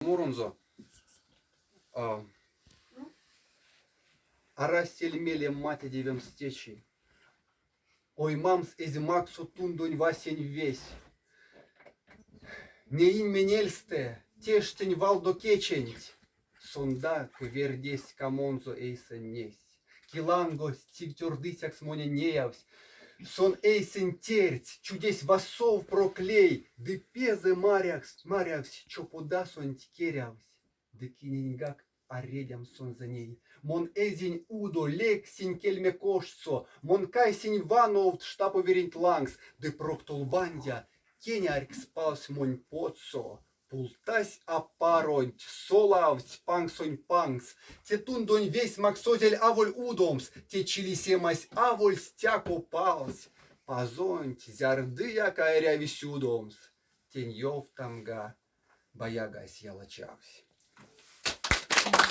моронзо. Арасель мелем матедевемс течи. Оймамс эзь максо тундонь васень весь. Неинь менельстэ тештень валдо кеченть. Сондак вердесь ськамонзо эйсэнь несь. Килангось цивтёрдыцякс монень неявсь. Сон эйсэнь тердсь, чудесь васов прок лей, ды пезэ марявсь, марявсь чоподасонть керявсь. Ды киненьгак а редямс сонзэ ней. Мон эзинь удо, лексинь кельме коштсо, мон кайсинь вановт штапо веренть лангс, ды прок толбандя кеняркс палсь монь потсо. Пултась апаронть, солавтсь панксонь панкс. Те тундонь весь максозель аволь удомс, те чилисемась аволь стяко палсь. Пазонть зярдыяк а эряви сюдомс, тень ёвтамга баягась яла чавсь.